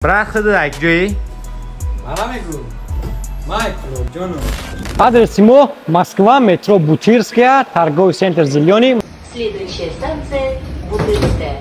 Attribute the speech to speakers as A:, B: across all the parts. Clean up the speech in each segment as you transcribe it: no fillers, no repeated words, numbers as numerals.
A: Брат, худат ҷои?
B: Мана мегӯ. Май ҷону.
C: Адреси мо: Москва, метро Бутырская, торговый центр «Зелёный».
D: Следующая станция Бутырская.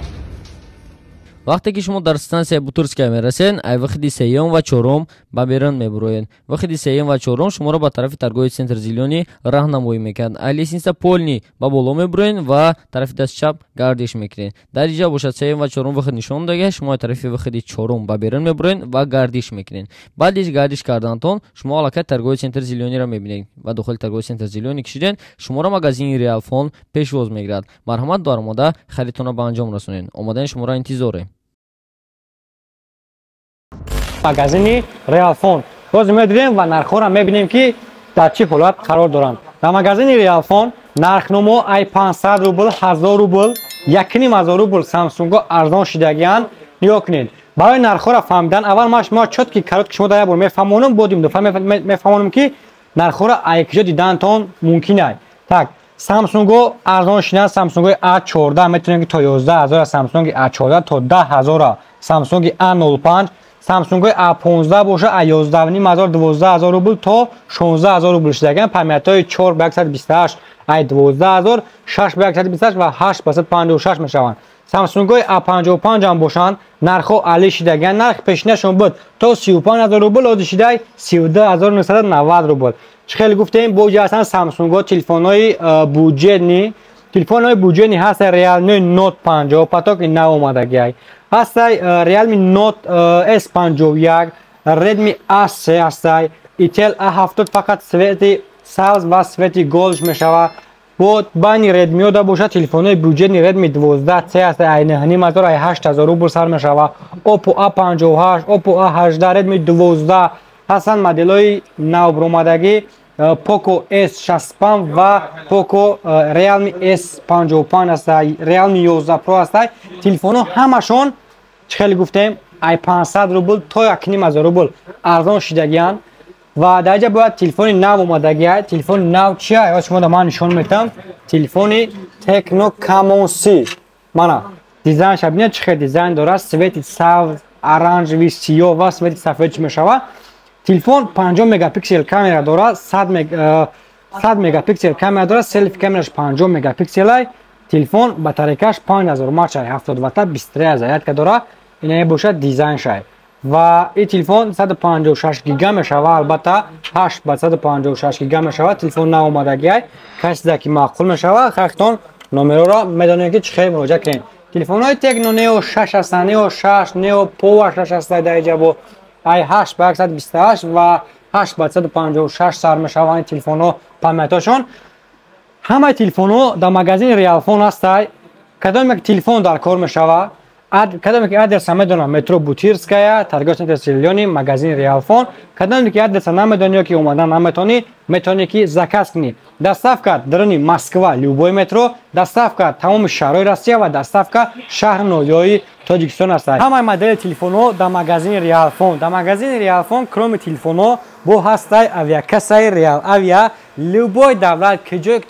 E: Вақте ки шумо дар стансияи Бутырская мерасед, ай выход и сеюм ва чорум ба берун мебуроед. Выход и сеюм ва чорум шуморо ба тарафи торговый центр «Зелёный» раҳнамоӣ мекунад. Ай лестница полный ба боло мебуроед ва тарафи дасти чап гардиш мекунед. Дар инҷа бошад, сеюм ва чорум выход нишон додага. Шумо ай тарафи выход и чорум ба берун мебуроед ва гардиш мекунед. Баъди гардиш карданатон шумо аллакай торговый центр «Зелёный» ро мебинед ва дохили торговый центр «Зелёный» кишиден, шуморо магазини Реалфон пешвоз мегирад. Марҳамат, даромада харидтонро ба анҷом расонед. Омадани шуморо интизорем.
C: Магазини Реалфон боз медирем ва нархҳоро мебинем, ки дар чӣ ҳолат қарор доранд. Дар магазини Реалфон нархномо ай 500 рубл, 1000 рубл, 1500 рубл Самсунго арзон шидагианд. Нигоҳ кунед, барои нархҳоро фаҳмидан аввал ман шумо чёткий, короткий шумо дар як бор мефаҳмонам, бодим дуфа мефаҳмонам, ки нархҳоро ай куҷо дидантон мумкин ай. Так, Самсунго арзон шиданд. Самсунгои А14 метавонем, ки то 11 000, Самсунги А14 то 10 000, Самсунги А05. Самсунгои А15 боша, а 11 500, 12 000 рубл то 16 000 рубл шидаган. Памятҳои 4 ба 128 ай 12 000, 6 ба 128 ва 8 ба 156 мешаванд. Самсунгои А55 ҳам бошанд, нархҳо али шидаган. Нархи пешинашон буд то 35 000 рубл, ҳозир шидай 32 990 рубл. Чӣ хеле гуфтем, бо ҷа ҳастанд Самсунго телефонҳои бюджетный. Телефонҳои бюджетный ҳастанд: Realme Note 50, потоки нав омадагиай ҳастай, Realme Note S51, Redmi A3 ҳастай, Itel A70, фақат цвет и сабз ва цвет и голш мешава. Бо байни Redmi да бошад, телефонҳои бюджетный Redmi 12C ҳастай, ай 9500, ай 8000 рубл сар мешава. Oppo A58, Oppo A18, Redmi 12 ҳастанд. Моделҳои навбуромадагӣ Poco S65 ва Poco Realme S55 ҳастай, Realme 11 Pro ҳастай. Телефонҳо ҳамашон, чӣ хеле гуфтем, ай 500 рубл то 1500 рубл арзон шидагианд. Ва дар инҷа бояд телефони нав омадагиай. Телефони нав чия? Ё шумо да ман нишон метам. Телефони Tecno Camon C. Мана дизайнша бинед, чӣ хел дизайн дорад: цвет и сабз, оранжевый, сиёҳ ва цвет и сафед чӣ мешава. Телефон 50 мегапиксел камера дорад, 100 мегапиксел камера дорад, селфи камераш 50 мегапикселай. Телефон батарейкаш 5000 мАч, 70 ватта, 23 зарядка дорад. Ина бошад дизайншай. Ва ин телефон 156 гига мешава, албатта 8 ба 156 гига мешава. Телефон наомадагиай. Касе ки маъқул мешава, хахтон номероро медонед, ки чӣ хел муроҷиат кунед. Телефонҳои Tecno Neo 6 ҳастанд, Neo 6, Neo Power 6 ҳастанд. Дар инҷа бо ай 8 ба 128 ва 8 ба 156 сар мешаванд телефонҳо, памятҳошон. Ҳамаи телефонҳо дар магазини Реалфон ҳастай. Кадоме ки телефон дар кор мешава, кадоме ки адреса медонам: метро Бутырская, торговый центр «Зелёный», магазини Реалфон. Кадоме ки адреса намедонӣ ё ки омадан наметонӣ, метавонӣ ки заказ кунӣ. Доставка даруни Москва, любой метро, доставка тамоми шаҳрҳои Россия ва доставка шаҳру ноҳияҳои Тоҷикистон ҳастад. Ҳамаи модели телефонҳо дар магазини Реалфон. Дар магазини Реалфон, кроме телефонҳо, бо ҳастай авиакассаи Реал Авиа. Любой давлат, ки ҷое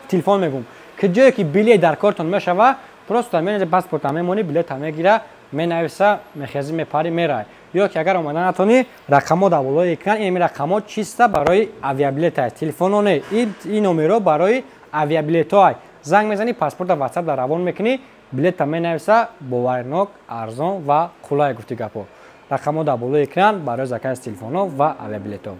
C: телефон мегум, ки ҷое ки билет дар кортон мешава, просто менеҷа паспорта мемонӣ, билета мегира, менависа, мехези, мепари, мерай. Ё ки агар омада натонӣ, рақамҳо дар болои экран. Ин рақамҳо чиста барои авиабилет аст, телефонҳо не. Ин номерҳо барои авиабилетҳо ай. Занг мезанӣ, паспорта ватсап дар равон мекунӣ, билета менависа. Боварнок, арзон ва қулай. Гуфти гапҳо, рақамҳо дар болои экран барои заказ телефонҳо ва авиабилетҳо.